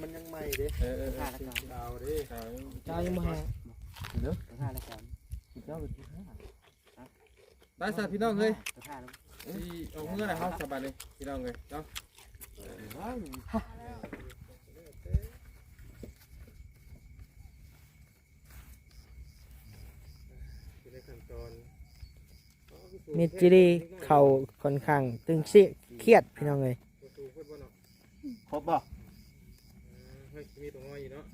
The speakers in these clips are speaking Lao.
ມັນຍັງໃໝ່ເດ້. ເອີໆ ຂາວເດ້. ຂາວຍັງບໍ່ແຫ້ງເດີ. ໄປຊະພີ່ນ້ອງເອີຍ ຊິອອກເມືອແລ້ວເຮົາສະບາດນີ້ພີ່ນ້ອງເອີຍເນາະ. ເມດຈີຣີເຂົາຂ້ອນຂ້າງຕຶງເສຍຄຽດພີ່ນ້ອງເອີຍ. ຄົບບໍ່? ເອີ ເຮີ້ຍ ມີຕົວນ້ອຍຢູ່ເນາະ.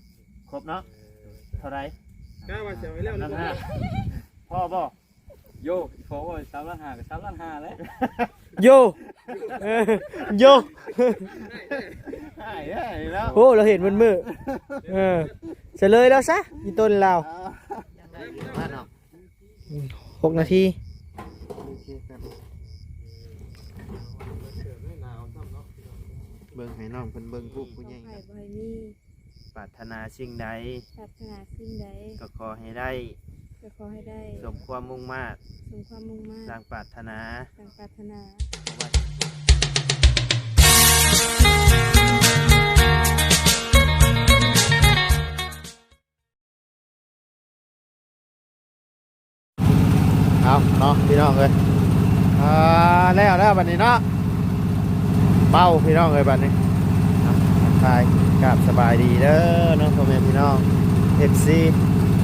ຄົບເນາະ. ເອີ ເທົ່າໃດ? ກະວ່າຊິເອົາໃຫ້ແລ້ວ ລ້ານຫ້າ ພໍບໍ່? ໂຢ ອີ່ພໍ່ເອີຍ ສາມລ້ານຫ້າ ກະສາມລ້ານຫ້າແຫຼະ. ໂຢ ເອີ ໂຢ ໄດ້ ໄດ້ແລ້ວ. ໂອ້ ລາວເຫັນເບິດມື້. ເອີ ສະເລີຍລາວຊະ ອີ່ຕົນລາວ. ມາເນາະ. ອືມ ຫົກນາທີ. ໂອເຄ ແປັບໜຶ່ງ ເບິ່ງໃຫ້ນ້ອງເພິ່ນເບິ່ງຮູບຜູ້ໃຫຍ່ກັນ. ປາດຖະໜາສິ່ງໃດ ປາດຖະໜາສິ່ງໃດ ກໍຂໍໃຫ້ໄດ້ ກໍຂໍໃຫ້ໄດ້ ສົມຄວາມມຸ່ງມາດ ສົມຄວາມມຸ່ງມາດ ດັ່ງປາດຖະໜາ ດັ່ງປາດຖະໜາ. ເອົາເນາະພີ່ນ້ອງເອີຍ ອ່າ ແລ້ວແລ້ວບັດນີ້ເນາະ ເປົ່າພີ່ນ້ອງເອີຍບັດນີ້. ເອົາ ທັກທາຍກາບສະບາຍດີເດີເນາະ ພໍ່ແມ່ພີ່ນ້ອງ ເອັຟຊີ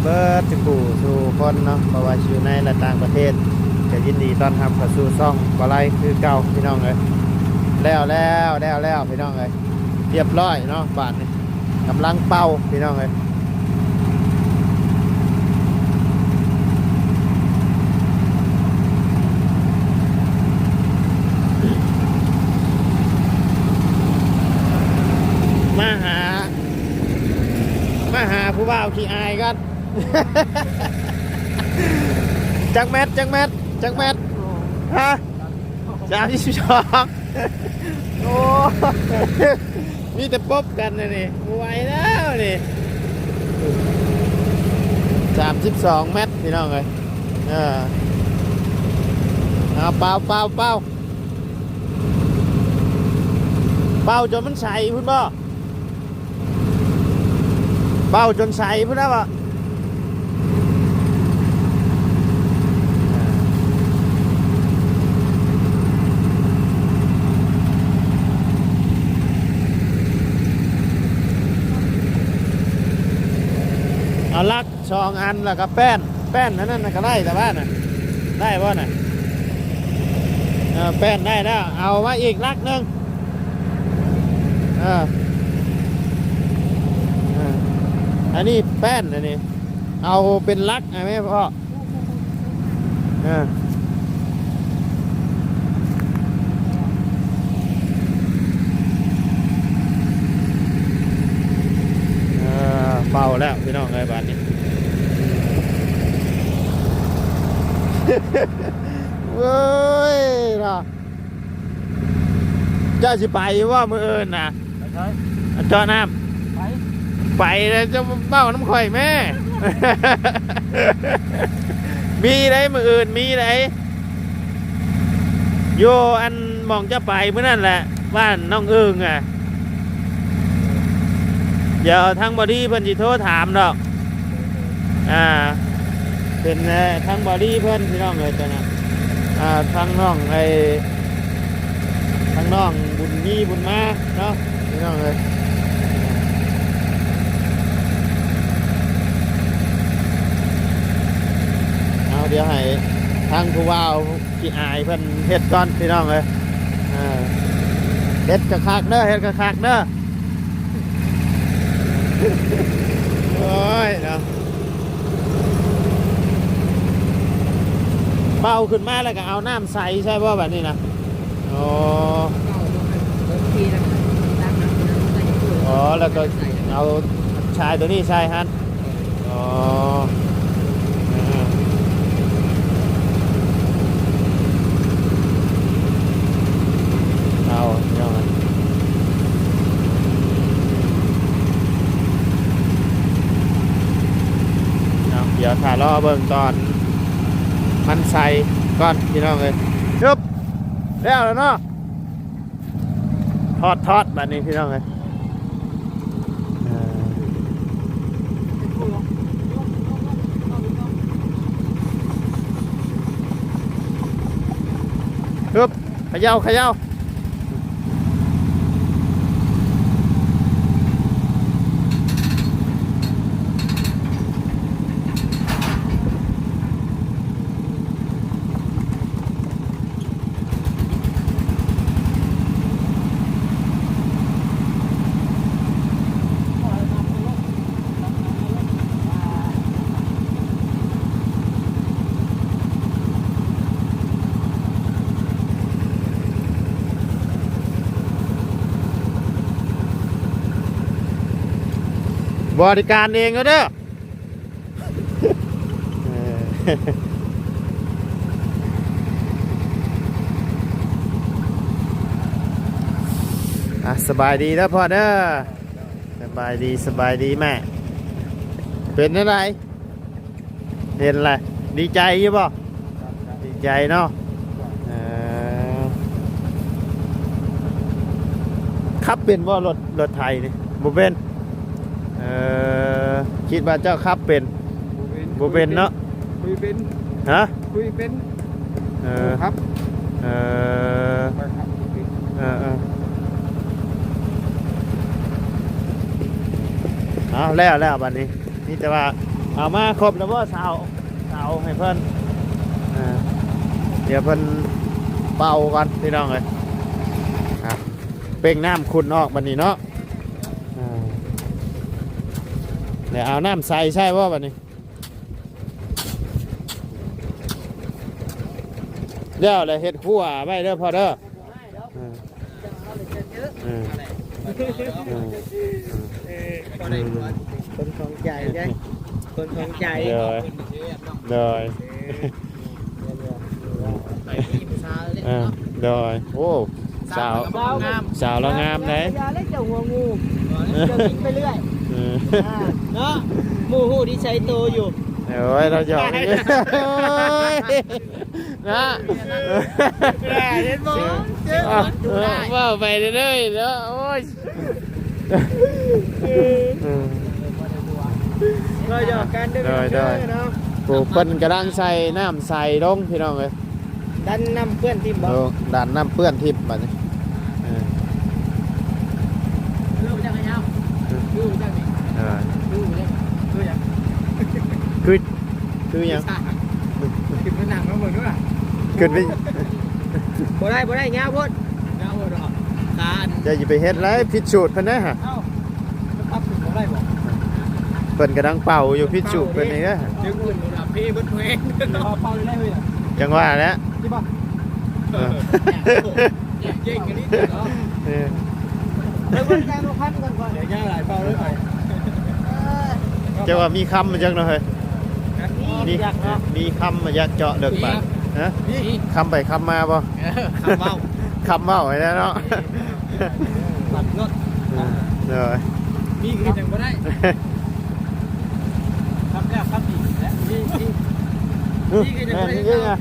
ເບິດທຸກຜູ້ທຸກຄົນເນາະ ບໍ່ວ່າຊິຢູ່ໃນ ແລະ ຕ່າງປະເທດ ກໍຍິນດີຕ້ອນຮັບເຂົ້າສູ່ຊ່ອງບໍ່ໄລຄືເກົ່າພີ່ນ້ອງເອີຍ. ແລ້ວແລ້ວ ແລ້ວແລ້ວພີ່ນ້ອງເອີຍ ຮຽບຮ້ອຍເນາະ ບາດນີ້ກຳລັງເປົ່າພີ່ນ້ອງເອີຍ. ມາຫາ ມາຫາຜູ້ບ່າວຂີ້ອາຍກ່ອນ. ຈັກແມັດ ຈັກແມັດ ຈັກແມັດ? ຮະ? ສາມສິບສອງ. ໂອ້ ມີແຕ່ປົບກັນນະນີ້ ບໍ່ໄຫວແລ້ວນີ້. ສາມສິບສອງແມັດພີ່ນ້ອງເອີຍ. ເອີ ເອົາ ເປົ່າ ເປົ່າ ເປົ່າ ເປົ່າຈົນມັນໃສພຸ້ນບໍ່? ເປົ່າຈົນໃສພຸ້ນນະບໍ່? ເອົາຫຼັກສອງອັນ ແລ້ວກໍແປ້ນ ແປ້ນອັນນັ້ນນະກໍໄດ້ ແຕ່ວ່ານະ ໄດ້ບໍ່ນະ? ເອີ ແປ້ນໄດ້ແລ້ວ ເອົາມາອີກຫຼັກໜຶ່ງ. ເອີ ເອີ ອັນນີ້ແປ້ນ ອັນນີ້ເອົາເປັນຫຼັກ ອ່າ ແມ່ນບໍ່? ເອີ ເອີ ເປົ່າແລ້ວພີ່ນ້ອງເອີຍ ບາດນີ້ ເວີ້ຍເນາະ. ເຈົ້າຊິໄປບໍ່ມື້ອື່ນນະ? ໄປໃສ? ເຈາະນ້ຳ. ໄປ ໄປແລ້ວເຈົ້າເວົ້ານຳຂ້ອຍແມ້. ມີໄດ໋ ມື້ອື່ນມີໄດ໋ ຢູ່ອັນ ໝ່ອງເຈົ້າໄປມື້ນັ້ນແຫຼະ ບ້ານນ້ອງອຶ່ງອະ. ດຽວທາງບໍດີເພິ່ນຊິໂທຖາມດອກ. ອ່າ ເປັນ ເອີ ທາງບໍດີເພິ່ນພີ່ນ້ອງເອີຍ ຕົວນັ້ນ. ອ່າ ທາງນ້ອງ ໄອ້ ທາງນ້ອງບຸນມີບຸນມາເນາະ ພີ່ນ້ອງເອີຍ. ເອົາ ດຽວໃຫ້ທາງຜູ້ບ່າວ ຂີ້ອາຍເພິ່ນເຮັດກ່ອນພີ່ນ້ອງເອີຍ. ເອີ ເຮັດຄັກໆເດີ ເຮັດຄັກໆເດີ. ໂອ້ຍເນາະ ເປົ່າຂຶ້ນມາແລ້ວກໍເອົານ້ຳໃສ່ ໃສ່ບໍ່ບັດນີ້ນະ? ອໍ ອໍ ແລ້ວກໍເອົາຊາຍຕົວນີ້ໃສ່ຫັ້ນ. ອໍ ເອົາ ເອົາ ເອົາ ດຽວຖ້າລໍເບິ່ງຕອນມັນໃສ່ກ່ອນ ພີ່ນ້ອງເອີຍ. ຊຶບ ແລ້ວແລ້ວເນາະ. ທອດໆ ບາດນີ້ພີ່ນ້ອງເອີຍ. ຮຶບ ຂະເຍົາ ຂະເຍົາ. ບໍລິການເອງເດີ. ເອີ ອ່ະ ສະບາຍດີເດີພໍ່ເດີ. ສະບາຍດີ ສະບາຍດີແມ່. ເປັນແນວໃດ? ເຫັນແຫຼະ ດີໃຈຢູ່ບໍ່? ດີໃຈເນາະ. ເອີ ຂັບເປັນບໍ່ ລົດ ລົດໄຖນີ້? ບໍ່ເປັນ. ເອີ ຄິດວ່າເຈົ້າຂັບເປັນ. ບໍ່ເປັນ ບໍ່ເປັນເນາະ. ຄຸຍເປັນ. ຮະ? ຄຸຍເປັນ. ເອີ ຂັບ. ເອີ ຂ້ອຍຂັບບໍ່ເປັນ. ເອີ ເອີ ເອົາແລ້ວ ແລ້ວບັດນີ້ ມີແຕ່ວ່າເອົາມາຄົບແລ້ວບໍ່ ຊາວ ຊາວໃຫ້ເພິ່ນ. ເອີ ດຽວເພິ່ນເປົ່າກ່ອນພີ່ນ້ອງເອີຍ. ອ່ະ ເປັ່ງນ້ຳຂຸ້ນອອກບັດນີ້ເນາະ. ອ່າ ແລ້ວເອົານ້ຳໃສໃສ່ບໍ່ບັດນີ້? ແລ້ວແຫຼະ ເຮັດຄົວໄວ້ເດີພໍ່ເດີ. ເອີ ເອີ ເອີ ເອີ ຄົນຂອງໃຈເດ້ ຄົນຂອງໃຈ. ໂດຍ ໂດຍ. ເອີ ໂດຍ. ໂອ້ ສາວ ສາວລາວງາມ ສາວລາວງາມເດ້. ຢ່າເລີຍເຈົ້າຫົວງູ ເຈົ້າກິນໄປເລື້ອຍ. ເອີ ອ່າ ເນາະ ໝູ່ຮູ້ນິໄສໂຕຢູ່. ໂອ້ຍ ລາວຢອກ ນະ ເຫັນບໍ່ ເອີ ເວົ້າໄປເລື້ອຍເນາະ. ໂອ້ຍ ເອີ ເຮົາຢອກກັນເດີ ໂດຍ ໂດຍ ເນາະ. ໂອ້ ເພິ່ນກຳລັງໃສ່ນ້ຳໃສລົງ ພີ່ນ້ອງເອີຍ. ດັນນ້ຳເປື້ອນຖິ້ມບໍ່? ໂອ້ ດັນນ້ຳເປື້ອນຖິ້ມບັດນີ້. ເອີ ເອີ ຄື ຄືຫຍັງ? ຂຶ້ນໄປນັ່ງມາເບິ່ງດູລະ. ຂຶ້ນໄປ ບໍ່ໄດ້ ບໍ່ໄດ້ ຍາວໂພດ ຍາວໂພດດອກ. ຂາ ເຈົ້າຢ່າໄປເຮັດຫຼາຍ ຜິດສູດເພິ່ນເດ້ຫະ. ເອົ້າ ມັນປັບຂຶ້ນບໍ່ໄດ້ບໍ່? ເພິ່ນກຳລັງເປົ່າຢູ່ ຜິດສູດເພິ່ນນີ້ເດ້. ເຈົ້າຂຶ້ນລະເພເບິດແຮງ ເປົ່າເປົ່າເລີຍເລີຍ. ຈັ່ງວ່າແຫຼະ ຊິບໍ່? ເອີ ເອີ ເອີ ເຈົ້າວ່າມີຄຳມາຈັກເນາະເຮີຍ? ມີ ມີຄຳມາຢາກເຈາະເລິກບາດ ຮະ? ມີ ຄຳໄປຄຳມາບໍ່? ເອີ ຄຳເວົ້າ ຄຳເວົ້າໄປແລ້ວເນາະ. ເອີ ໂດຍ ມີຄືຈັ່ງບໍ່ໄດ້. ຄັບແລ້ວຄັບອີກແລ້ວ ນີ້ ນີ້ ນີ້ຄືຍັງບໍ່ໄດ້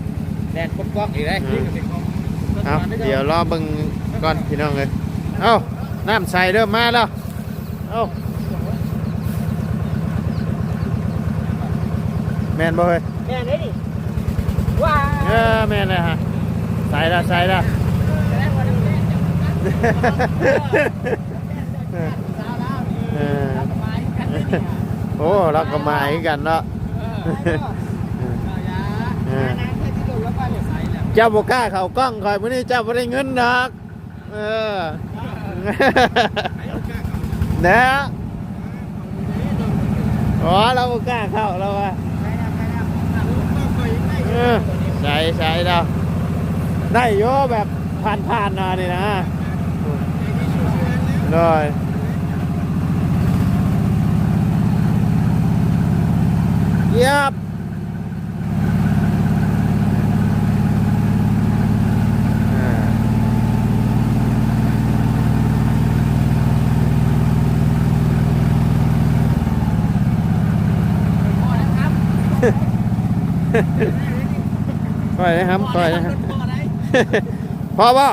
ແລ່ນປົກໆອີກເດ້. ເອົ້າ ດຽວລໍເບິ່ງກ່ອນພີ່ນ້ອງເອີຍ. ເອົ້າ ນ້ຳໃສເລີ່ມມາແລ້ວ. ເອົ້າ ແມ່ນບໍ່ເຮີ້ຍ? ແມ່ນເດ້ນີ້ ວ້າ ເອີ ແມ່ນແລ້ວຮະ. ໃສລະ ໃສລະ. ເອີ ໂອ້ ລາວກໍມາຄືກັນເນາະ. ເອີ ເຈົ້າບໍ່ກ້າເຂົ້າກ້ອງຂ້ອຍ ມື້ນີ້ເຈົ້າບໍ່ໄດ້ເງິນດອກ. ເອີ ນະ ອໍ ລາວບໍ່ກ້າເຂົ້າ ລາວວ່າ. ເອີ ໃສ ໃສລາວ ໄດ້ຢູ່ ແບບຜ່ານໆ ມານີ້ນະ. ໂດຍ ຢຽບ. ຂ້ອຍນະ ຂ້ອຍນະ ພໍບໍ່?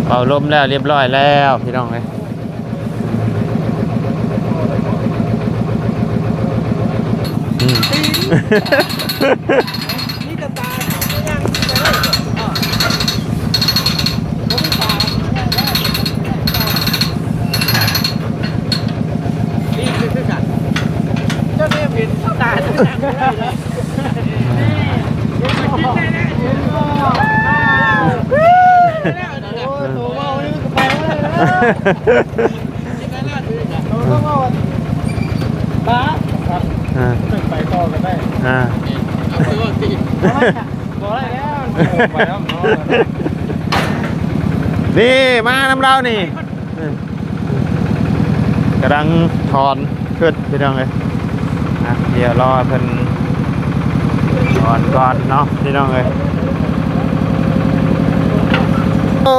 ເປົ່າລົມແລ້ວ ຮຽບຮ້ອຍແລ້ວ ພີ່ນ້ອງເອີຍ. ມີແຕ່ຕາ ຍັງໄປໄດ້ບໍ່? ບໍ່ມີຕາ ນີ້ຄືກັນ ເຈົ້າແນມເຫັນເຂົ້າຕາ ຍັງໄປໄດ້ເລີຍ. ໂອ້ຍ ໂຕເວົ້ານີ້ມັນກໍໄປບໍ່ໄດ້ແລ້ວ. ອ່າ ໄປຕໍ່ກັນໄດ້ ອ່າ ບໍ່ໄດ້ແລ້ວ ໄປແລ້ວເນາະ. ນີ້ມານຳລາວນີ້ ກຳລັງຖອນຂຶ້ນພີ່ນ້ອງເອີຍ. ອ່ະ ດຽວລໍເພິ່ນຖອນກ່ອນເນາະພີ່ນ້ອງເອີຍ. ໂອ້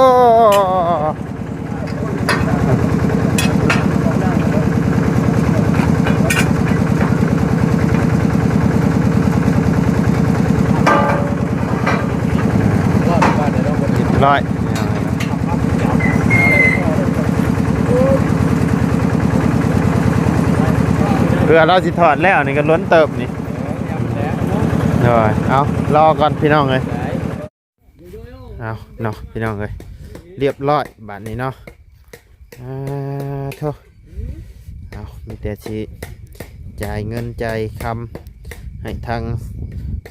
ຮຽບຮ້ອຍ ເພື່ອລາວຊິຖອດແລ້ວນີ້ກໍລົ້ນເຕີບນີ້. ໂດຍ ເອົາ ລໍກ່ອນພີ່ນ້ອງເອີຍ. ເອົາເນາະພີ່ນ້ອງເອີຍ ຮຽບຮ້ອຍບາດນີ້ເນາະ. ອ່າ ໂທ້ ເອົາ ມີແຕ່ຊິຈ່າຍເງິນຈ່າຍຄຳໃຫ້ທາງ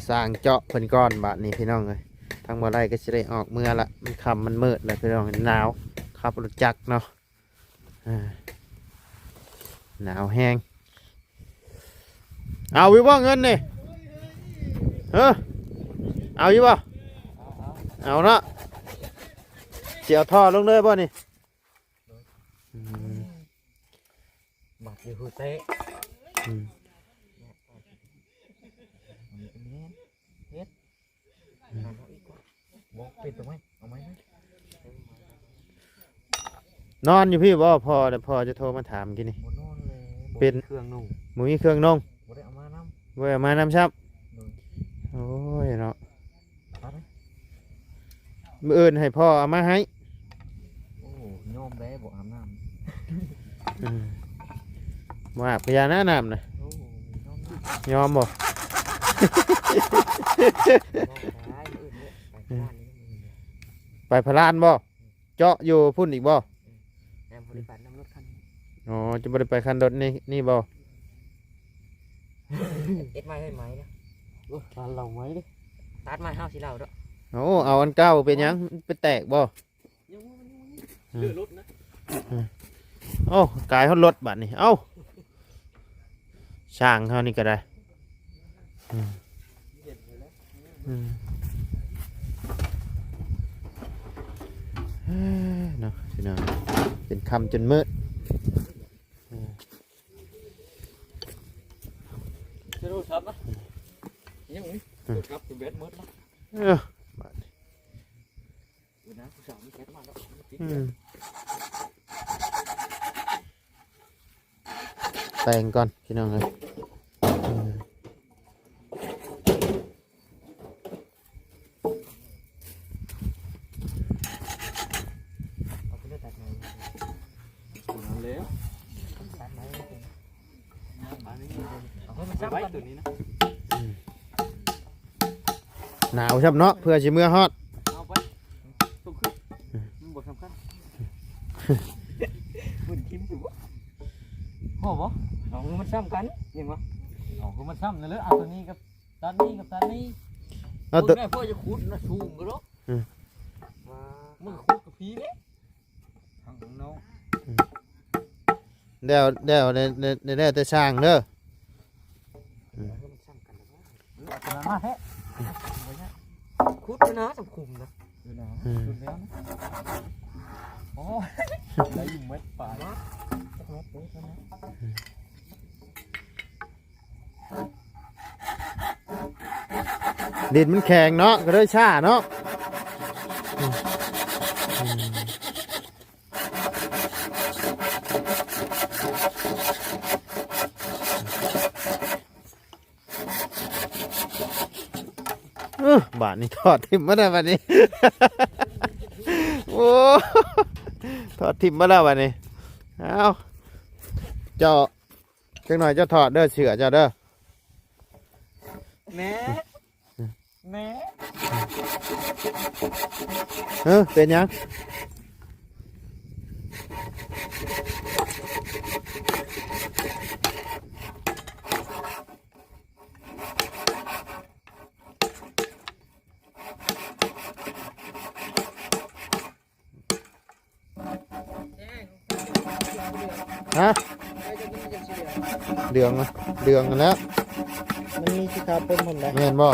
ຊ່າງເຈາະເພິ່ນກ່ອນບາດນີ້ພີ່ນ້ອງເອີຍ. ທາງບໍ່ໄດ້ກໍຊິໄດ້ອອກເມືອລະ ມັນຄ່ຳມັນມືດແລ້ວພີ່ນ້ອງ ໜາວ ຂັບລົດຈັກເນາະ. ອ່າ ໜາວແຮງ. ເອົາຢູ່ບໍ່ເງິນນີ້? ເອີ ເອົາຢູ່ບໍ່? ເອົາເນາະ. ຊິເອົາທໍ່ລົງເລີຍບໍ່ນີ້? ອືມ ບັດຢູ່ເຕະ ອືມ ແມ່ນ ເຮັດ ບໍ່ເປັນຕົວໃໝ່ ເອົາໃໝ່ ນອນຢູ່ພີ້ບໍ່? ພໍ່ ພໍ່ຈະໂທມາຖາມກີ້ນີ້. ບໍ່ນອນແລ້ວ ເປັນ ບໍ່ມີເຄື່ອງນຸ່ງ ບໍ່ມີເຄື່ອງນຸ່ງ ບໍ່ໄດ້ເອົາມານຳ ບໍ່ໄດ້ເອົາມານຳຊ້ຳ. ໂດຍ ໂອ້ຍເນາະ ມື້ອື່ນໃຫ້ພໍ່ເອົາມາໃຫ້. ໂອ້ ຍອມໄດ້ບໍ່ອາບນ້ຳ. ອືມ ບໍ່ອາບກໍຢ່ານະນ້ຳນະ. ໂອ້ ຍອມນະ ຍອມບໍ່? ໄປພະລານບໍ່? ເຈາະຢູ່ພຸ້ນອີກບໍ່? ອືມ ແຕ່ບໍ່ໄດ້ໄປນຳລົດຄັນ. ອໍ ຈະບໍ່ໄດ້ໄປຄັນລົດນີ້ ນີ້ບໍ່? ເຮັດໃໝ່ ເຮັດໃໝ່ເດ້. ໂອ້ ຕັດເຫຼົ້າໃໝ່ເດ້ ຕັດໃໝ່ ເຮົາຊິເລົ່າເດ້. ໂອ້ ເອົາອັນເກົ່າເປັນຫຍັງ? ມັນໄປແຕກບໍ່? ຍັງບໍ່ ມັນຍັງບໍ່ມີ ອືມ ເຫຼືອລົດນະ. ອືມ ໂອ້ ກາຍຮອດລົດບາດນີ້. ເອົ້າ ຊ່າງເຮົານີ້ກໍໄດ້. ອືມ ອືມ ເອີ ເນາະ ພີ່ນ້ອງ ເປັນຄ່ຳຈົນມືດ. ເອີ ຈະໂທສັບນະ ຍັງມີ ອືມ ໂທສັບແບັດໝົດນະ. ເອີ ບາດນີ້ ອືມ ແຕ່ງກ່ອນພີ່ນ້ອງເອີຍ. ອືມ ເອົາໄປເລີຍ ຕັດໃໝ່ ເອົາແລ້ວ ຕັດໃໝ່ ເອົາໃຫ້ມັນຊ້ຳກັນ ໄວ້ຕົວນີ້ນະ. ອືມ ໜາວຊ້ຳເນາະ ເພື່ອຊິເມືອຮອດ ເອົາໄປ ສົ່ງຄືນ ມັນບໍ່ສຳຄັນ ເພິ່ນຖິ້ມຢູ່ບໍ່? ພໍບໍ່? ເອົາຄືມັນຊ້ຳກັນ ເຫັນບໍ່? ເອົາຄືມັນຊ້ຳນັ້ນເລີຍ ເອົາຕົວນີ້ກັບຕັດນີ້ກັບຕັດນີ້ ເອົາຕົວ ເບິ່ງແນ່ ເພື່ອຈະຂຸດນະ ສູງຢູ່ດອກ. ອືມ ວ່າ ມຶງຂຸດກັບພີເດ້ ທາງນ້ອງ ອືມ ແລ້ວ ແລ້ວ ແລ້ວ ແລ້ວແຕ່ຊ່າງເດີ. ອືມ ເອົາຕົວນັ້ນມາແທ້ ອືມ ບໍ່ຍາກ ຂຸດນະ ຈຳຂຸມນະ ເອີນະ ອືມ ຂຸດແລ້ວນະ. ໂອ້ຍ ໄດ້ຢູ່ເມັດປາຍ ຈັກເມັດເດີ ເທົ່ານັ້ນ. ດິນມັນແຂງເນາະ ກໍເລີຍຊ້າເນາະ. ອືມ ອືມ ເອີ ບາດນີ້ຖອດຖິ້ມມາແລ້ວບາດນີ້ ໂອ້ ຖອດຖິ້ມມາແລ້ວບາດນີ້. ເອົາ ເຈົ້າ ຈັກໜ້ອຍເຈົ້າຖອດເດີ ເສື້ອເຈົ້າເດີ. ແມ່ ແມ່ ເອີ ເປັນຫຍັງ? ຮະ? ເຫຼືອງ ເຫຼືອງຫັ້ນແຫຼະ ມັນມີສີຂາວປົນພ້ອມໄດ໋ ແມ່ນບໍ່?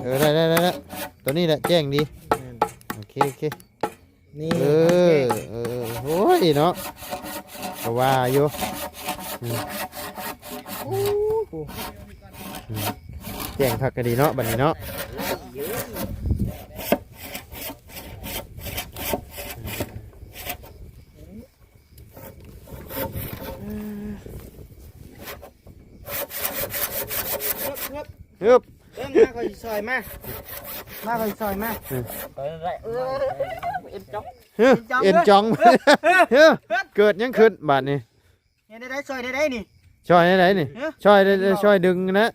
ເອີ ເອີ ໄດ້ໆໆ ໂຕນີ້ແຫຼະແຈ້ງດີ ແມ່ນ ໂອເຄໆ ນີ້ ເອີ ເອີ ໂອ້ຍເນາະ ກໍວ່າຢູ່ ອືມ ໂອ້ໂຫ ອືມ ແຈ້ງຄັກກໍດີເນາະ ບັດນີ້ເນາະ ຮຶບ ເບິ່ງ ມາ ຂ້ອຍຊິຊ່ອຍ ມາ ມາ ຂ້ອຍຊິຊ່ອຍ ມາ ເອີ ເອີ ເອັນຈອງ ຮຶ ເອັນຈອງ ເອັນຈອງ ເອີ ເອີ ເກີດຫຍັງຂຶ້ນບາດນີ້? ເຮັດໄດ້ ຊ່ອຍໄດ້ ໄດ້ນີ້ ຊ່ອຍໄດ້ ໄດ້ນີ້ ຮະ ຊ່ອຍໄດ້ ໄດ້ ຊ່ອຍດຶງນະ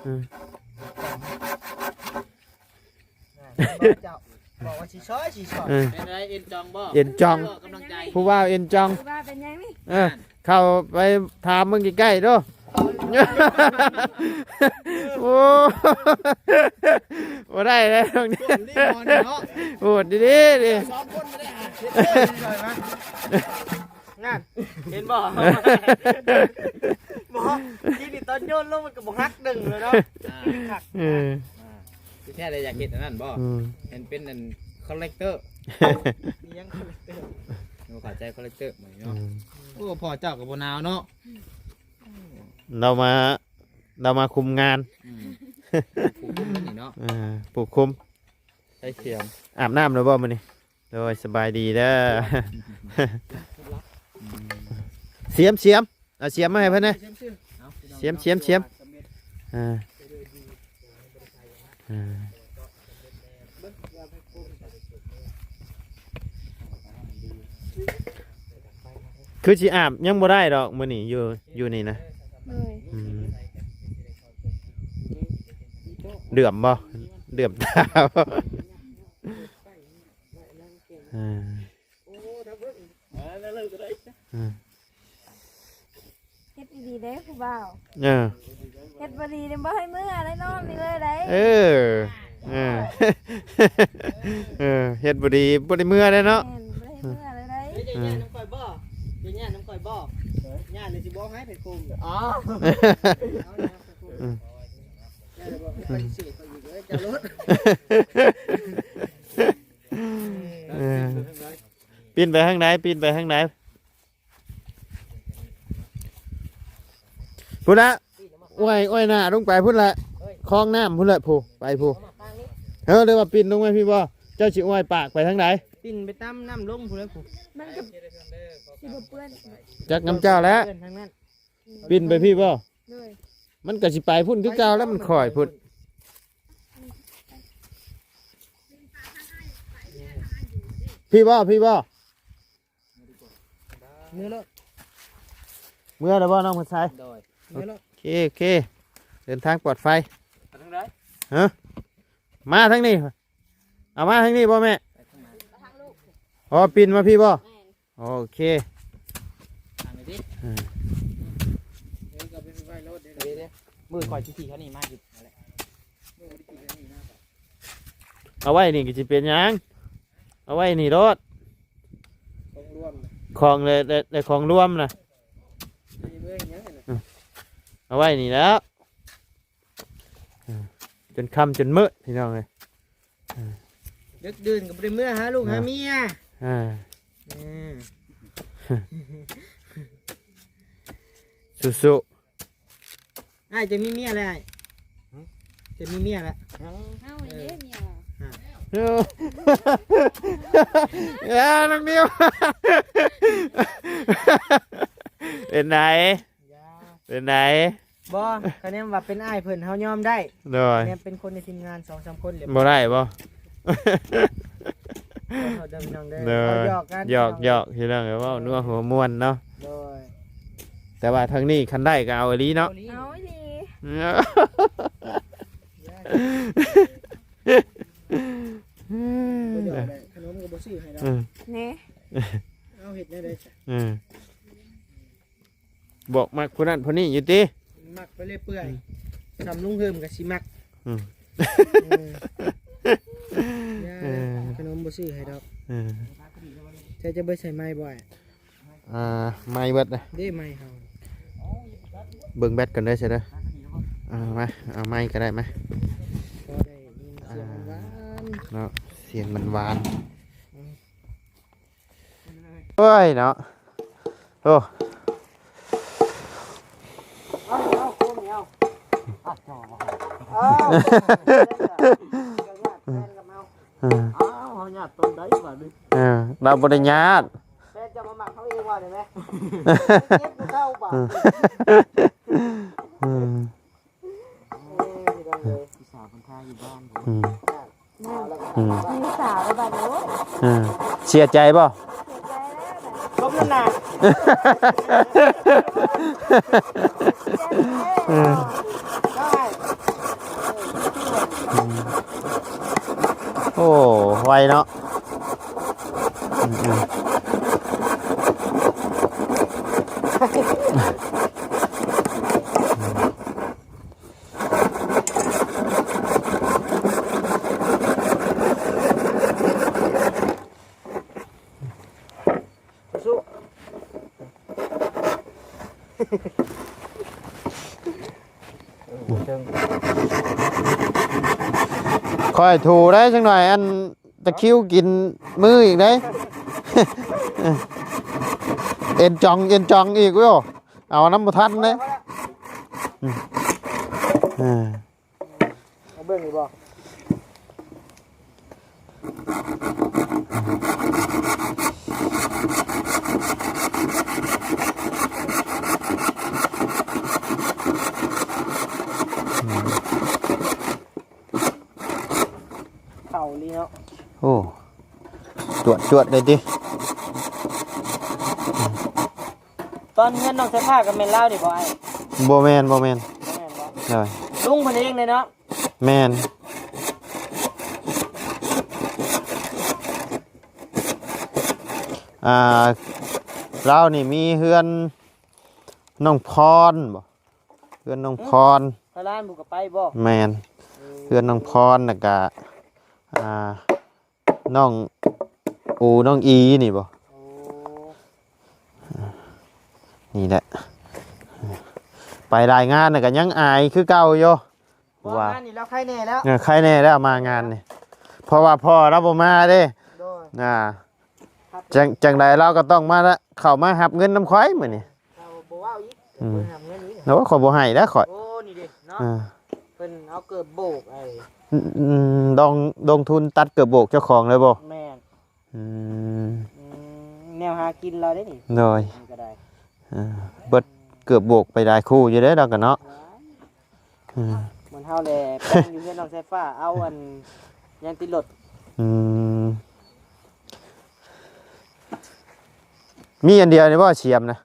ເອີ ອືມ ເຈົ້າບອກວ່າຊິຊ່ອຍ ຊິຊ່ອຍ ເອີ ເປັນໄດ ເອັນຈອງບໍ່? ເອັນຈອງ ເພື່ອກຳລັງໃຈ ຜູ້ວ່າວເອັນຈອງ ຜູ້ວ່າວເປັນຫຍັງນີ້? ເອີ ເຂົ້າໄປຖາມເບິ່ງໃກ້ໆເດີ້ ໂອ້ ບໍ່ໄດ້ແລ້ວ ໂຫດດີເດ້ ສອງຄົນບໍ່ໄດ້ຫາ ເຮັດເດ້ ຊ່ອຍມາ ນັ້ນ ເຫັນບໍ່? ບໍ່ ທີ່ນີ້ຕອນໂຍນລົງມັນກໍບໍ່ຫັກດຶງແລ້ວເນາະ ອ່າ ເອີ ອ່າ ທີ່ແທ້ແລ້ວຢາກເຮັດອັນນັ້ນບໍ່? ອືມ ເຫັນເປັນອັນ collector ອີຫຍັງ collector ບໍ່ເຂົ້າໃຈ collector ໝາຍເນາະ ອືມ ໂອ້ ພໍ່ເຈົ້າກໍບໍ່ໜາວເນາະ ລາວມາ ລາວມາຄຸມງານ ອືມ ຜູ້ຄຸມນີ້ເນາະ ເອີ ຜູ້ຄຸມ ໃຊ້ສຽງ ອາບນ້ຳແລ້ວບໍ່ມື້ນີ້? ໂດຍ ສະບາຍດີເດີ ສຽມ ສຽມ ເອົາສຽມມາໃຫ້ເພິ່ນແດ່ ສຽມ ສຽມ ສຽມ ອ່າ ອ່າ ຄືຊິອາບຍັງບໍ່ໄດ້ດອກມື້ນີ້ ຢູ່ ຢູ່ນີ້ນະ ໂດຍ ອືມ ເຫຼື້ອມບໍ່? ເຫຼື້ອມຕາບໍ່? ອ່າ ອ່າ ເຮັດດີໆເດ້ຜູ້ບ່າວ ເອີ ເຮັດບໍ່ດີນີ້ບໍ່ໃຫ້ເມືອໄດ້ນອນນີ້ເລີຍໄດ໋ ເອີ ເອີ ເອີ ເຮັດບໍ່ດີບໍ່ໄດ້ເມືອໄດ້ເນາະ ແມ່ນ ບໍ່ໄດ້ເມືອເລີຍໄດ໋ ເອີ ເຈົ້າຢ້ານນຳຂ້ອຍບໍ່? ເຈົ້າຢ້ານນຳຂ້ອຍບໍ່? ຢ້ານນີ້ຊິບອກໃຫ້ໄປໂກງ ອໍ ເອີ ເຈົ້າໂລດ ເອີ ປິ່ນໄປທາງໃດ? ປິ່ນໄປທາງໃດ? ພຸ້ນລະ ອວຍ ອວຍໜ້າລົງໄປພຸ້ນລະ ຄອງນ້ຳພຸ້ນລະ ຜູ້ ໄປຜູ້ ເອີ ຫຼືວ່າປິ່ນລົງໄປພີ້ບໍ່? ເຈົ້າຊິອວຍປາກໄປທາງໃດ? ປິ່ນໄປຕາມນ້ຳລົງພຸ້ນລະຜູ້ ມັນກໍຊິບໍ່ເປື້ອນ ຈັກນຳເຈົ້າແຫຼະ ເປື້ອນທາງນັ້ນ ປິ່ນໄປພີ້ບໍ່? ໂດຍ ມັນກໍຊິໄປພຸ້ນຄືເກົ່າແລ້ວ ມັນຄ່ອຍພຸ້ນ ພີ້ບໍ່? ພີ້ບໍ່? ເມືອໂລດ ເມືອແລ້ວບໍ່ນ້ອງເພິ່ນໄຊ? ໂດຍ ເມືອໂລດ ໂອເຄ ໂອເຄ ເດີນທາງປອດໄພ ໄປທາງໃດ? ຮະ? ມາທາງນີ້ ເອົາມາທາງນີ້ບໍ່ແມ່? ໄປທາງນັ້ນ ອໍ ປິ່ນມາພີ້ບໍ່? ແມ່ນ ໂອເຄ ທາງນີ້ຕິ ເອີ ເອີ ກໍເປັນໄວໂລດເດ້ ເດ້ ມື້ຂ້ອຍຊິຂີ່ຄັນນີ້ມາຢູ່ນັ້ນແຫຼະ ເອົາໄວ້ນີ້ກໍຊິເປັນຫຍັງ ເອົາໄວ້ນີ້ໂລດ ຂອງລວມ ຂອງ ແລະ ແລະ ແລະ ຂອງລວມນະ ເອົາໄວ້ນີ້ແຫຼະ ເອີ ຈົນຄ່ຳຈົນມືດພີ່ນ້ອງເອີຍ ເອີ ດຶກດື່ນກໍບໍ່ໄດ້ເມືອຫາລູກຫາເມຍ ເອີ ເອີ ສູ້ໆ ອ້າຍຈະມີເມຍແລ້ວ ອ້າຍ ຫຶ? ຈະມີເມຍແລ້ວ ເຮົານີ້ເດເມຍ ເອີ ເອີ ນ້ອງນິວ ເປັນໃດ? ເປັນໃດ? ບໍ່ ຄະແນນວ່າເປັນອ້າຍເພິ່ນ ເຮົາຍອມໄດ້ ໂດຍ ຄະແນນເປັນຄົນໃນທີມງານສອງສາມຄົນ ບໍ່ໄດ້ບໍ່? ຂໍໂທດເດີພີ່ນ້ອງເດີ ໂດຍ ເຮົາຢອກກັນ ຢອກ ພີ່ນ້ອງເອີຍ ຢອກ ພີ່ນ້ອງເອີຍ ເວົ້ານົວຫົວມ່ວນເນາະ ໂດຍ ແຕ່ວ່າທາງນີ້ຄັນໄດ້ກໍເອົາອີ່ຫຼີເນາະ ເອົາອີ່ຫຼີ ບໍ່ຢອກແຫຼະ ຂະໜົມກໍບໍ່ຊື້ໃຫ້ດອກ ເອີ ນີ້ ເອົາເຮັດແນວໃດຊະ ເອີ ບອກມັກຜູ້ນັ້ນຜູ້ນີ້ຢູ່ຕິ ມັກໄປເລື້ອຍເປື່ອຍ ອືມ ສ່ຳລຸງເຮີມກໍຊິມັກ ອືມ ເອີ ເອີ ຂະໜົມບໍ່ຊື້ໃຫ້ດອກ ເອີ ເຈົ້າຈະໄປໃສ່ໄມ້ບໍ່ອ້າຍ? ອ່າ ໄມ້ເບິດນະ ເດ້ໄມ້ເຮົາ ເບິ່ງແບັດກ່ອນເດີຊະເດີ ອ່າ ມາ ເອົາໄມ້ກໍໄດ້ມາ ພໍໄດ້ຍິນສຽງຫວານໆ ອ່າ ເນາະ ສຽງຫວານໆ ອືມ ໂອ້ຍເນາະ ໂອ້ ເອີ ເຮົາຍາດຕອນໃດບາດນີ້ ເອີ ລາວບໍ່ໄດ້ຍາດ ແຟນເຈົ້າມາມັກເຮົາເອງວ່າໄດ້ແມ ເຈັບເຂົ້າບາດ ອືມ ເອີ ພີ່ນ້ອງເອີຍ ພີ່ສາວເພິ່ນຖ້າຢູ່ບ້ານ ອືມ ອືມ ມີສາວແລ້ວບາດນີ້ ເອີ ເສຍໃຈບໍ່? ເສຍໃຈແລ້ວນະ ລົບນັ້ນນະ ເອີ ອືມ ໂອ້ ໄວເນາະ ອືມ ສູ້ໆ ຂ້ອຍຖູໄດ້ຈັກໜ່ອຍ ອັນຕະຄຣິວກິນມືອີກເດ້ ເອັນຈອງ ເອັນຈອງອີກ ໂອ້ ເອົານຳບໍ່ທັນເດ້ ອືມ ເອົາເບິ່ງອີກບໍ່? ເຂົ້າອີ່ຫຼີເນາະ ໂອ້ ຈວດໆ ເລີຍຕິ. ຕອນເຮືອນນ້ອງສາຍຟ້າກໍແມ່ນລາວນີ້ບໍ່ອ້າຍ? ບໍ່ແມ່ນ ບໍ່ແມ່ນ ບໍ່ແມ່ນບໍ່? ໂດຍ ລຸງເພິ່ນເອງເລີຍເນາະ? ແມ່ນ ອ່າ ລາວນີ້ມີເຮືອນນ້ອງພອນບໍ່? ເຮືອນນ້ອງພອນ ໄປລາວບໍ່? ແມ່ນ ເອີ ເຮືອນນ້ອງພອນ ແລ້ວກະ ອ່າ ນ້ອງອູ ນ້ອງອີນີ້ບໍ່? ໂອ້ ນີ້ແຫຼະ ໄປຫຼາຍງານນະກໍຍັງອາຍຄືເກົ່າຢູ່ ວ່າງານນີ້ລາວໄຄແດ່ແລ້ວ ເອີ ໄຄແດ່ແລ້ວມາງານນີ້ ເພາະວ່າພໍ່ລາວບໍ່ມາເດ້ ໂດຍ ອ່າ ຈັ່ງ ຈັ່ງໃດລາວກໍຕ້ອງມາ ເຂົ້າມາຮັບເງິນນຳຂ້ອຍມື້ນີ້ ເຂົາບໍ່ເວົ້າອີກ ອືມ ເພິ່ນຫາເງິນອີກ ໂອ້ ຂ້ອຍບໍ່ໃຫ້ແລ້ວຂ້ອຍ ໂອ້ ນີ້ເດ້ເນາະ ອ່າ ເພິ່ນເອົາເກີບໂບກ ອືມ ອືມ ລົງ ລົງທຶນຕັດເກີບໂບກເຈົ້າຂອງເລີຍບໍ່? ແມ່ນ ອືມ ອືມ ແນວຫາກິນລາວເດ້ນີ້ ໂດຍ ມັນກໍໄດ້ ອ່າ ເບິດເກີບໂບກໄປຫຼາຍຄູ່ຢູ່ເດ້ລາວກໍເນາະ ຫຼາຍ ອືມ ເໝືອນເຮົາແຫຼະ ແປງຢູ່ເຮືອນນ້ອງສາຍຟ້າ ເອົາອັນຫຍັງຕິດລົດ ອືມ ມີອັນດຽວນີ້ບໍ່ ສຽມນະ?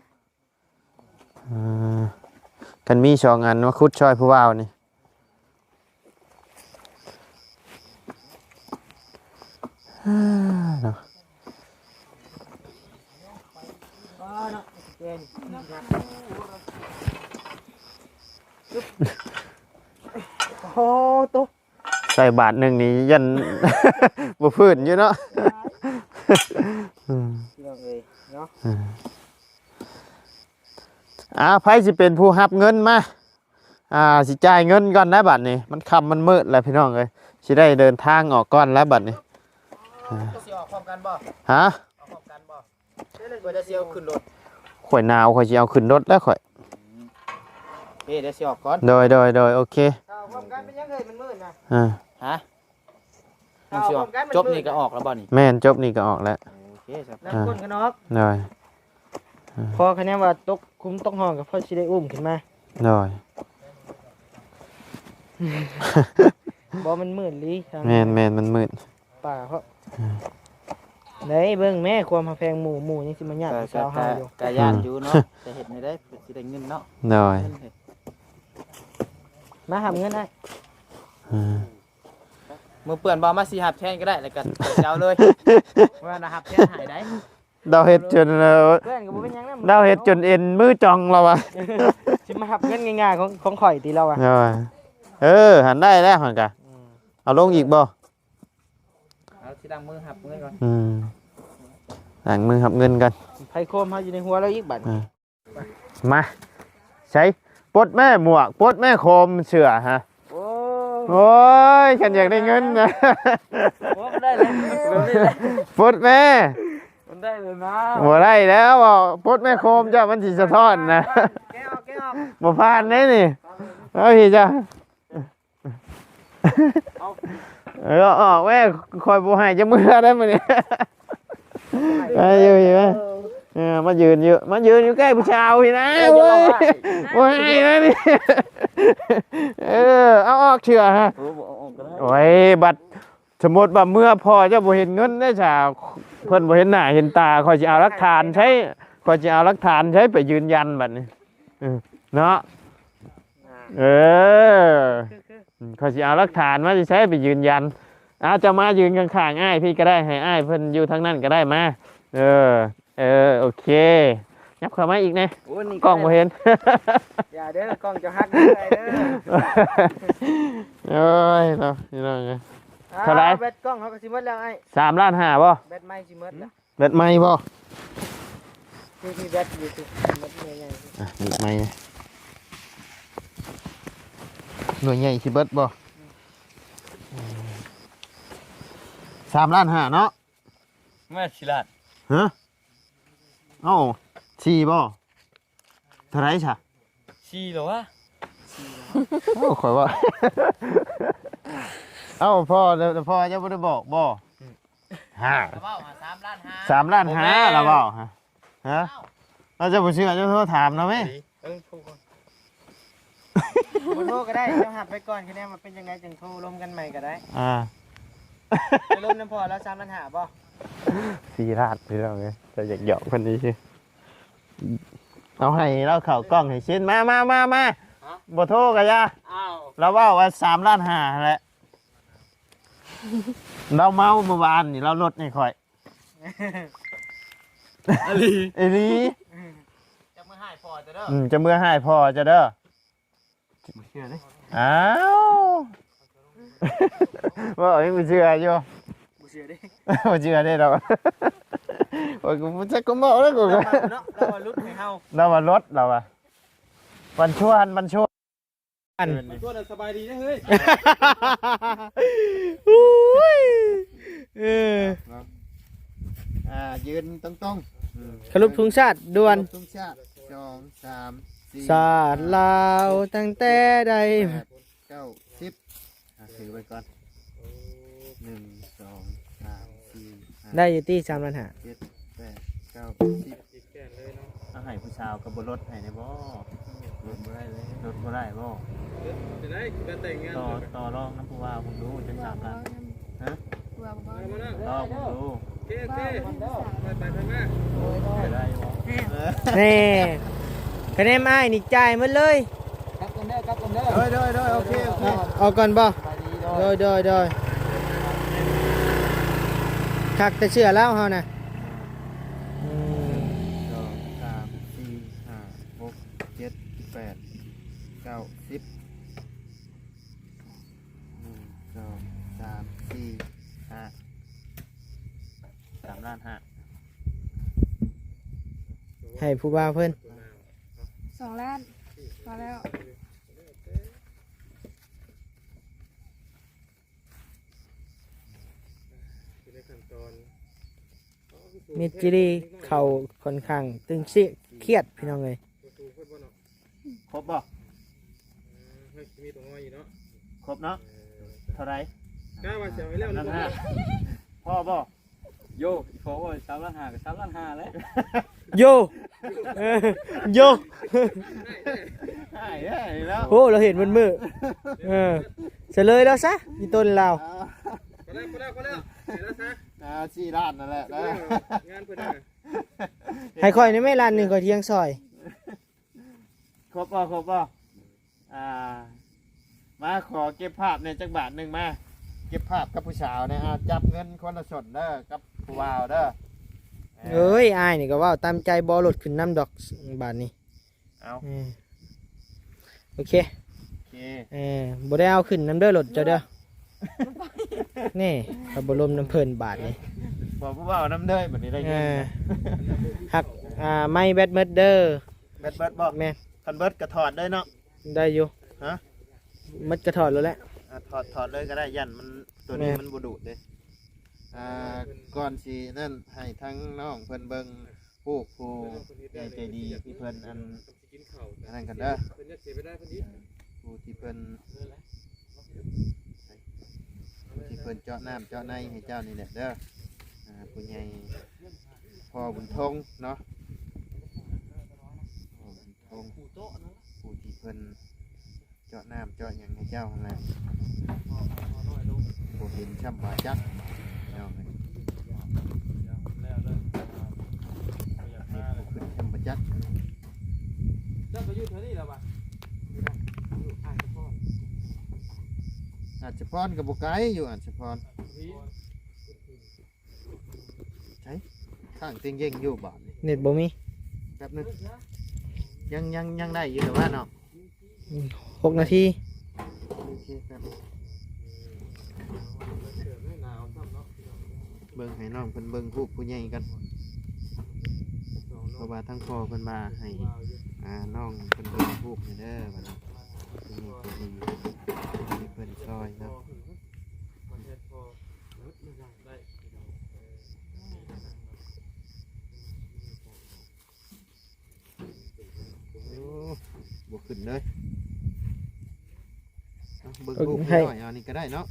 ເອີ ຄັນມີສອງອັນມາຂຸດຊ່ອຍຜູ້ບ່າວນີ້ ເນາະ ໂອ້ໂຕ ໃສ່ບາດໜຶ່ງນີ້ຢ້ານບໍ່ຟື້ນຢູ່ເນາະ ອືມ ພີ່ນ້ອງເອີຍເນາະ ອືມ ອ່າ ໃຜຊິເປັນຜູ້ຮັບເງິນມາ ອ່າ ຊິຈ່າຍເງິນກ່ອນໄດ໋ ບາດນີ້ມັນຄ່ຳມັນມືດແລ້ວພີ່ນ້ອງເອີຍ ຊິໄດ້ເດີນທາງອອກກ່ອນແລ້ວບາດນີ້ ເຈົ້າຊິອອກພ້ອມກັນບໍ່? ຮະ? ອອກພ້ອມກັນບໍ່? ຂ້ອຍຈະຊິເອົາຂຶ້ນລົດ ຂ້ອຍໜາວ ຂ້ອຍຊິເອົາຂຶ້ນລົດແລ້ວຂ້ອຍ ອືມ ເອີ ດຽວຊິອອກກ່ອນ ໂດຍ ໂດຍ ໂດຍ ໂອເຄ ເອົາພ້ອມກັນເປັນຫຍັງເອີຍ ມັນມືດນະ ອ່າ ຮະ? ມັນຊິອອກ ຈົບນີ້ກໍອອກແລ້ວບໍ່ນີ້? ແມ່ນ ຈົບນີ້ກໍອອກແລ້ວ ໂອເຄ ສະ ນັບຄົນກັນອອກ ໂດຍ ພໍຄະແນນວ່າຕົກຂຸມຕົກຮ່ອງກໍພໍຊິໄດ້ອຸ້ມຂຶ້ນມາ ໂດຍ ບໍ່ ມັນມືດອີ່ຫຼີ ແມ່ນໆ ມັນມືດ ປ່າເພາະ ອືມ ເດ້ ເບິ່ງແມ້ ຄວາມຮັກແພງໝູ່ ໝູ່ຍັງຊິມາຍາດຜູ້ສາວເຮົາຢູ່ ກະຢ້ານຢູ່ເນາະ ແຕ່ເຮັດແນວໃດເພິ່ນຊິໄດ້ເງິນເນາະ. ໂດຍ ມາຮັບເງິນອ້າຍ. ອືມ ມືເປື້ອນບໍ່ ມາຊິຮັບແທນກໍໄດ້ ແລ້ວກໍເຈົ້າເລີຍ ວ່ານະ ຮັບແທນໃຫ້ໄດ້. ລາວເຮັດຈົນ ເອີ ເພື່ອນກໍບໍ່ເປັນຫຍັງນຳ ລາວເຮັດຈົນເອັນມືຈ່ອງລາວວ່າ ຊິມາຮັບເງິນງ່າຍໆຂອງ ຂອງຂ້ອຍຕິລາວວ່າ. ເອີ ເອີ ຫັ້ນໄດ້ແລ້ວຫັ້ນກະ ອືມ ເອົາລົງອີກບໍ່? ເອົາ ຊິລ້າງມືຮັບເງິນກ່ອນ. ອືມ ລ້າງມືຮັບເງິນກ່ອນ. ໄພໂຄມເຮົາຢູ່ໃນຫົວລາວອີກບັດ. ອືມ ມາ ໃສ່ ປົດແມ່ໝວກ ປົດແມ່ໂຄມເສື້ອຮະ. ໂອ້ ໂອ້ຍ ຄັນຢາກໄດ້ເງິນນະ ໂອ້ ບໍ່ໄດ້ເລີຍ ບໍ່ໄດ້ເລີຍ ປົດແມ່ ມັນໄດ້ເລີຍນະ ບໍ່ໄດ້ແລ້ວ ປົດແມ່ໂຄມເຈົ້າ ມັນຊິສະທ້ອນນະ. ແກະອອກ ແກະອອກ ບໍ່ຜ່ານເດ້ນີ້. ເອົາພີ້ຈ້າ ເອົາ ເອີ ອອກແມ່ ຂ້ອຍບໍ່ໃຫ້ຈັກເທື່ອໄດ້ມື້ນີ້. ມາຢູ່ພີ້ມາ ເອີ ມາຢືນຢູ່ ມາຢືນຢູ່ໃກ້ຜູ້ສາວພີ້ນະ. ໂອ້ຍ ບໍ່ໃຫ້ແລ້ວນີ້ ເອີ ເອົາອອກເທື່ອຮະ. ໂອ້ຍ ບໍ່ເອົາອອກກໍໄດ້ ໂອ້ຍ ບັດ ສົມມຸດວ່າເມື່ອພໍ່ເຈົ້າບໍ່ເຫັນເງິນເດ້ຊະ ເພິ່ນບໍ່ເຫັນໜ້າເຫັນຕາ ຂ້ອຍຊິເອົາຫຼັກຖານໃສ ຂ້ອຍຊິເອົາຫຼັກຖານໃສໄປຢືນຢັນບັດນີ້ ເອີ ເນາະ. ເອີ ຂ້ອຍຊິເອົາຫຼັກຖານມາໃສໄປຢືນຢັນ. ອາ ເຈົ້າມາຢືນຂ້າງໆອ້າຍພີ້ກໍໄດ້ ໃຫ້ອ້າຍເພິ່ນຢູ່ທາງນັ້ນກໍໄດ້ ມາ ເອີ. ເອີ ໂອເຄ ຫຍັບເຂົ້າມາອີກແດ່ ໂອ້ ນີ້ ກ້ອງບໍ່ເຫັນ ຢ່າເດີ ກ້ອງຈະຫັກເດີອ້າຍເດີ. ໂອ້ຍເນາະ ພີ່ນ້ອງເອີຍ ອ່າ ເທົ່າໃດ? ແບັດກ້ອງເຮົາກໍຊິໝົດແລ້ວອ້າຍ ສາມລ້ານຫ້າບໍ່? ແບັດໄມ້ຊິໝົດແລ້ວ ແບັດໄມ້ບໍ່? ທີ່ ທີ່ແບັດຢູ່ ທີ່ແບັດໃຫຍ່ໆ ອ່ະ ແບັດໄມ້ ໜ່ວຍໃຫຍ່ຊິເບິດບໍ່? ອືມ ສາມລ້ານຫ້າເນາະ. ແມ່ນສີ່ລ້ານ ຮະ? ເອົ້າ ສີ່ບໍ່? ເທົ່າໃດຊະ? ສີ່ແລ້ວວະ? ໂອ້ ຂ້ອຍວ່າ ເອົ້າ ພໍ່ ແລ້ວພໍ່ເຈົ້າບໍ່ໄດ້ບອກບໍ່? ອືມ ຮະ ລາວເວົ້າຫາສາມລ້ານຫ້າ ສາມລ້ານຫ້າ ບໍ່ແມ່ນ ລາວເວົ້າຫະ ຮະ? ເອົ້າ ລາວເຈົ້າບໍ່ເຊື່ອ ເຈົ້າໂທຖາມລາວແມ່. ເອີ ໂທກ່ອນ ບໍ່ໂທກໍໄດ້ ເຈົ້າຮັບໄວ້ກ່ອນ ຄະແນນວ່າເປັນຈັ່ງໃດ ຈຶ່ງໂທລົມກັນໃໝ່ກໍໄດ້. ອ່າ ໄປລົມນຳພໍ່ລາວ ສາມລ້ານຫ້າບໍ່? ສີ່ລ້ານ ພີ່ນ້ອງເອີຍ ແຕ່ຢາກຫຍອກເພິ່ນຊື່ໆ ເອົາໃຫ້ລາວເຂົ້າກ້ອງໃຫ້ເຊັນ ມາ ມາ ມາ ມາ. ຮະ? ບໍ່ໂທກໍຢ່າ ອ້າວ ລາວເວົ້າວ່າສາມລ້ານຫ້າຫັ້ນແຫຼະ ລາວເມົາມື້ວານນີ້ ລາວລົດໃຫ້ຂ້ອຍ. ອີ່ຫຼີ ອີ່ຫຼີ ຈະເມືອຫາຍພໍ່ເຈົ້າເດີ ອືມ ຈະເມືອຫາຍພໍ່ເຈົ້າເດີ ບໍ່ເຊື່ອເດ້ ອ້າວ ເວົ້າຍັງບໍ່ເຊື່ອຢູ່ ບໍ່ເຊື່ອເດ້ ບໍ່ເຊື່ອເດ້ດອກ ໂອ້ຍ ກູບໍ່ຈັກ ກູເວົ້າແລ້ວ ກູ ລາວວ່າຫຼຸດໃຫ້ເຮົາ ລາວວ່າລົດ ລາວວ່າ ມັນຊວນ ມັນຊວນ ອັນ ມັນຊວນ ສະບາຍດີເດ້ເຮີ້ຍ ໂອ້ຍ ເອີ ອ່າ ຢືນຕົງໆ ເອີ ເຄົາລົບທຸງຊາດດ່ວນ ເຄົາລົບທຸງຊາດ ສອງ ສາມ ສີ່ ສາດລາວ ຫ້າ ຫົກ ເຈັດ ແປດ ເກົ້າ ສິບ ອ່າ ຖືໄວ້ກ່ອນ ໜຶ່ງ ສອງ ສາມ ສີ່ ຫ້າ ໄດ້ຢູ່ຕິ ສາມລ້ານຫ້າ ເຈັດ ແປດ ເກົ້າ ສິບ ເອົາໃຫ້ຜູ້ສາວກໍບໍ່ລົດໃຫ້ແດ່ບໍ່? ລົດບໍ່ໄດ້ເລີຍ ລົດບໍ່ໄດ້ບໍ່? ເຮັດຈັ່ງໃດ ຄືວ່າແຕ່ງງານ ຕໍ່ ຕໍ່ລອງນຳຜູ້ບ່າວເບິ່ງດູ ຈັກສາມລ້ານ ຮະ? ຜູ້ບ່າວບໍ່ ຕໍ່ເບິ່ງດູ ໂອເຄ ໂອເຄ ໄປ ໄປ ໄປມາ ໂອ້ຍ ໄດ້ບໍ່? ເອີ ແນ່ ຄະແນນອ້າຍນີ້ຈ່າຍໝົດເລີຍ ກັບກັນເດີ ກັບກັນເດີ ໂດຍ ໂດຍ ໂດຍ ໂອເຄ ໂອເຄ ອອກກ່ອນບໍ່? ໂດຍ ໂດຍ ໂດຍ ຄັກແຕ່ເສື້ອລາວເຮົານະ ອືມ ໜຶ່ງ ສອງ ສາມ ສີ່ ຫ້າ ຫົກ ເຈັດ ແປດ ເກົ້າ ສິບ ໜຶ່ງ ສອງ ສາມ ສີ່ ຫ້າ ສາມລ້ານຫ້າ ໃຫ້ຜູ້ບ່າວເພິ່ນ ສອງລ້ານ ພໍແລ້ວ ມິດຈິລີເຂົາຂ້ອນຂ້າງຕຶງເສຍຄຽດ ພີ່ນ້ອງເອີຍ ຄົບບໍ່? ເອີ ມີຕົວງອຍຢູ່ເນາະ ຄົບເນາະ ເອີ ເທົ່າໃດ? ກ້າວ່າຊິເອົາໃຫ້ແລ້ວ ສາມລ້ານຫ້າ ພໍບໍ່? ໂຢ ອີ່ພໍ່ເອີຍ ສາມລ້ານຫ້າກໍສາມລ້ານຫ້າແຫຼະ ໂຢ ເອີ ໂຢ ໃຫ້ເດ້ ໃຫ້ແລ້ວ ໂອ້ ລາວເຫັນເບິດມື້ ເອີ ສະເລີຍລາວຊະ ອີ່ຕົນລາວ ພໍແລ້ວ ພໍແລ້ວ ພໍແລ້ວ ໃຫ້ລາວຊະ. ອ່າ ສີ່ລ້ານນັ້ນແຫຼະເດີ ງານເພິ່ນນະ ໃຫ້ຂ້ອຍໄດ້ໄໝລ້ານໜຶ່ງ ຂ້ອຍຖຽງຊ່ອຍ. ຄົບບໍ່ ຄົບບໍ່? ອ່າ ມາຂໍເກັບພາບແດ່ຈັກບາດໜຶ່ງ ມາເກັບພາບກັບຜູ້ສາວແດ່. ອ່າ ຈັບເງິນຄົນລະສົ້ນເດີ ກັບຜູ້ບ່າວເດີ. ເອີຍ ອ້າຍນີ້ກໍເວົ້າຕາມໃຈ ບໍ່ລົດຂຶ້ນນຳດອກບາດນີ້. ເອົາ ເອີ ໂອເຄ ໂອເຄ ເອີ ບໍ່ໄດ້ເອົາຂຶ້ນນຳເດີລົດເຈົ້າເດີ. ນີ້ ເຂົາບໍ່ລົມນຳເພິ່ນບາດນີ້ ບໍ່ ບໍ່ເວົ້ານຳເດີ ບາດນີ້ໄດ້ຍິນ. ເອີ ຮັກ ອ່າ ໄມ້ແບັດໝົດເດີ. ແບັດເບິດບໍ່? ແມ່ນ. ຄັນເບິດກໍຖອດເລີຍເນາະ. ໄດ້ຢູ່. ຮະ? ໝົດກໍຖອດໂລດແຫຼະ. ອ່າ ຖອດ ຖອດເລີຍກໍໄດ້ ຢ້ານມັນ ຕົວນີ້ ແມ່ນ ມັນບໍ່ດູດເດ້. ອ່າ ກ່ອນຊິນັ້ນ ໃຫ້ທາງນ້ອງເພິ່ນເບິ່ງຮູບຜູ້ໃຫຍ່ໃຈດີທີ່ເພິ່ນ ອັນ ອັນນັ້ນກັນເດີ ຜູ້ທີ່ເພິ່ນ ຜູ້ທີ່ເພິ່ນເຈາະນ້ຳເຈາະໃນໃຫ້ເຈົ້ານີ້ແຫຼະເດີ. ອ່າ ຜູ້ໃຫຍ່ ພໍ່ບຸນທົງເນາະ ພໍ່ບຸນທົງ ຜູ້ທີ່ເພິ່ນເຈາະນ້ຳເຈາະຫຍັງໃຫ້ເຈົ້າຫັ້ນແຫຼະ. ບໍ່ເຫັນຊ້ຳວ່າຈັກ ພີ່ນ້ອງເອີຍ ເຫັນບໍ່ຂຶ້ນຊ້ຳວ່າຈັກ. ເຈົ້າກໍຢູ່ແຖວນີ້ແຫຼະວະ ຢູ່ອາດສະພອນ ອາດສະພອນກໍບໍ່ໄກ ຢູ່ອາດສະພອນ. ໃສ ຄ້າງເຕັງເຢັງຢູ່ບາດນີ້ ເນັດບໍ່ມີ. ແປັບໜຶ່ງ ຍັງ ຍັງ ຍັງໄດ້ຢູ່ແຕ່ວ່າເນາະ ອືມ ຫົກນາທີ. ໂອເຄ ແປັບໜຶ່ງ ເບິ່ງໃຫ້ນ້ອງເພິ່ນເບິ່ງຮູບຜູ້ໃຫຍ່ກ່ອນ ເພາະວ່າທາງພໍ່ເພິ່ນວ່າໃຫ້ ອ່າ ນ້ອງເພິ່ນເບິ່ງຮູບໃຫ້ເດີ ວ່ານັ້ນ ຜູ້ໃຫຍ່ໃຈດີ ໃຫ້ເພິ່ນຊ່ອຍເນາະ. ໂອ້ ບໍ່ຂຶ້ນເລີຍ. ເບິ່ງຮູບໜ້ອຍ ເອົານີ້ກໍໄດ້ເນາະ.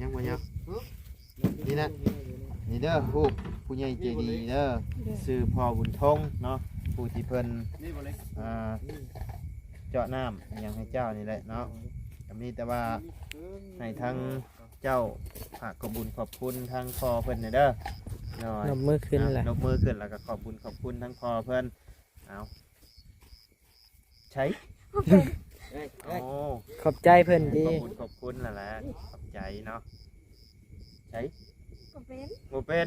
ຍັງບໍ່ຍັງ? ນີ້ນະ ນີ້ເດີ ຮູບຜູ້ໃຫຍ່ໃຈດີເດີ ຊື່ພໍ່ບຸນທົງເນາະ ຜູ້ທີ່ເພິ່ນ ອ່າ ເຈາະນ້ຳຫຍັງໃຫ້ເຈົ້ານີ້ແຫຼະເນາະ. ກໍມີແຕ່ວ່າໃຫ້ທາງ ເຈົ້າ ຝາກຂອບບຸນຂອບຄຸນທາງພໍ່ເພິ່ນແດ່ເດີ. ໂດຍ ນົບມືຂຶ້ນແຫຼະ ອ່ະ ນົບມືຂຶ້ນ ແລ້ວກໍຂອບບຸນຂອບຄຸນທາງພໍ່ເພິ່ນ. ເອົາ ໃຊ້ ໂອ້ ຂອບໃຈເພິ່ນຕິ ຂອບຄຸນຂອບຄຸນແລ້ວແຫຼະ ຂອບໃຈເນາະ. ໃຊ້ ບໍ່ເປັນ ບໍ່ເປັນ.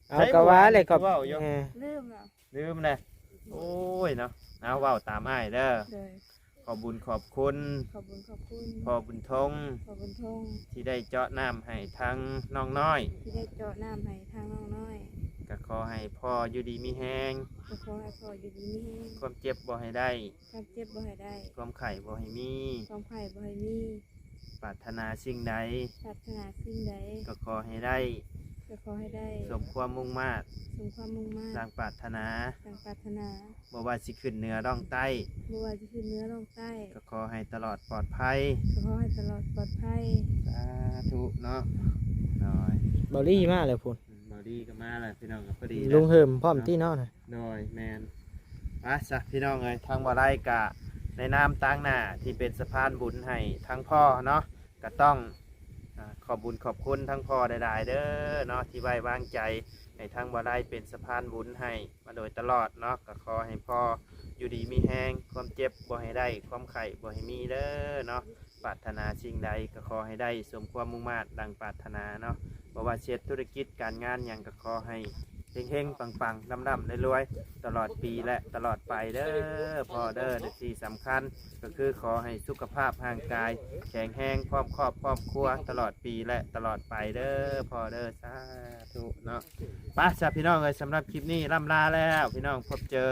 ເອົາ ໃຊ້ ກໍວ່າແຫຼະ ເວົ້າຢູ່ ເອີ ລືມແລ້ວ ລືມແລ້ວ. ໂອ້ຍເນາະ ເອົາ ເວົ້າຕາມອ້າຍເດີ. ໂດຍ ຂອບບຸນຂອບຄຸນ ຂອບບຸນຂອບຄຸນ ພໍ່ບຸນທົງ ພໍ່ບຸນທົງ ທີ່ໄດ້ເຈາະນ້ຳໃຫ້ທາງນ້ອງນ້ອຍ ທີ່ໄດ້ເຈາະນ້ຳໃຫ້ທາງນ້ອງນ້ອຍ. ກໍຂໍໃຫ້ພໍ່ຢູ່ດີມີແຮງ ກໍຂໍໃຫ້ພໍ່ຢູ່ດີມີແຮງ ຄວາມເຈັບບໍ່ໃຫ້ໄດ້ ຄວາມເຈັບບໍ່ໃຫ້ໄດ້ ຄວາມໄຂ້ບໍ່ໃຫ້ມີ ຄວາມໄຂ້ບໍ່ໃຫ້ມີ. ປາດຖະໜາສິ່ງໃດ ປາດຖະໜາສິ່ງໃດ ກໍຂໍໃຫ້ໄດ້ ກໍຂໍໃຫ້ໄດ້ ສົມຄວາມມຸ່ງມາດ ສົມຄວາມມຸ່ງມາດ ດັ່ງປາດຖະໜາ ດັ່ງປາດຖະໜາ. ບໍ່ວ່າຊິຂຶ້ນເໜືອລ່ອງໃຕ້ ບໍ່ວ່າຊິຂຶ້ນເໜືອລ່ອງໃຕ້ ກໍຂໍໃຫ້ຕະຫຼອດປອດໄພ ກໍຂໍໃຫ້ຕະຫຼອດປອດໄພ. ສາທຸເນາະ. ໂດຍ ເບົາລີມາແລ້ວພຸ້ນ ເບົາລີກໍມາແລ້ວ ພີ່ນ້ອງ ກໍພໍດີ ລຸງເຫີມພ້ອມຕິເນາະ. ໂດຍ ແມ່ນ. ມາຊະ ພີ່ນ້ອງເອີຍ ທາງບ່າວໄລກະໃນນາມຕາງໜ້າທີ່ເປັນສະພານບຸນໃຫ້ທາງພໍ່ເນາະ ກະຕ້ອງ ອາ ຂອບບຸນຂອບຄຸນທາງພໍ່ຫຼາຍໆເດີເນາະ ທີ່ໄວ້ວາງໃຈໃຫ້ທາງບ່າວໄລເປັນສະພານບຸນໃຫ້ມາໂດຍຕະຫຼອດເນາະ. ກະຂໍໃຫ້ພໍ່ຢູ່ດີມີແຮງ ຄວາມເຈັບບໍ່ໃຫ້ໄດ້ ຄວາມໄຂ້ບໍ່ໃຫ້ມີເດີເນາະ. ປາດຖະໜາສິ່ງໃດກໍຂໍໃຫ້ໄດ້ສົມຄວາມມຸ່ງມາດດັ່ງປາດຖະໜາເນາະ. ບໍ່ວ່າຊິເຮັດທຸລະກິດການງານຫຍັງກໍຂໍໃຫ້ເຮັງໆປັງໆ ລ່ຳໆລວຍໆ ຕະຫຼອດປີ ແລະ ຕະຫຼອດໄປເດີພໍ່ເດີ. ແລະ ທີ່ສຳຄັນກໍຄືຂໍໃຫ້ສຸຂະພາບຮ່າງກາຍແຂງແຮງ ພ້ອມຄອບພ້ອມຄົວ ຕະຫຼອດປີ ແລະ ຕະຫຼອດໄປເດີພໍ່ເດີ. ສາທຸເນາະ. ໄປຊະ ພີ່ນ້ອງເອີຍ ສຳລັບຄລິບນີ້ລ່ຳລາແລ້ວ ພີ່ນ້ອງ ພົບເຈີ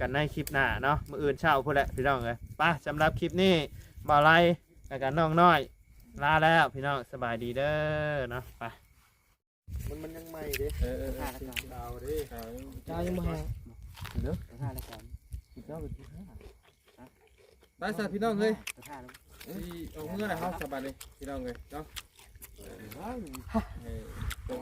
ກັນໃນຄລິບໜ້າເນາະ ມື້ອື່ນເຊົ້າພຸ້ນແຫຼະ ພີ່ນ້ອງເອີຍ. ໄປ ສຳລັບຄລິບນີ້ ບ່າວໄລ ແລ້ວກໍນ້ອງນ້ອຍ ລາແລ້ວ ພີ່ນ້ອງ ສະບາຍດີເດີເນາະ. ໄປ ມັນ ມັນຍັງໃໝ່ເດ້. ເອີ ເອີ ເອີ ຂາວເດ້ ຂາວຍັງບໍ່ແຫ້ງເດີ. ໄປຊະ ພີ່ນ້ອງເອີຍ ຊິອອກເມືອແລ້ວເຮົາ ສະບາຍດີ ພີ່ນ້ອງເອີຍເນາະ.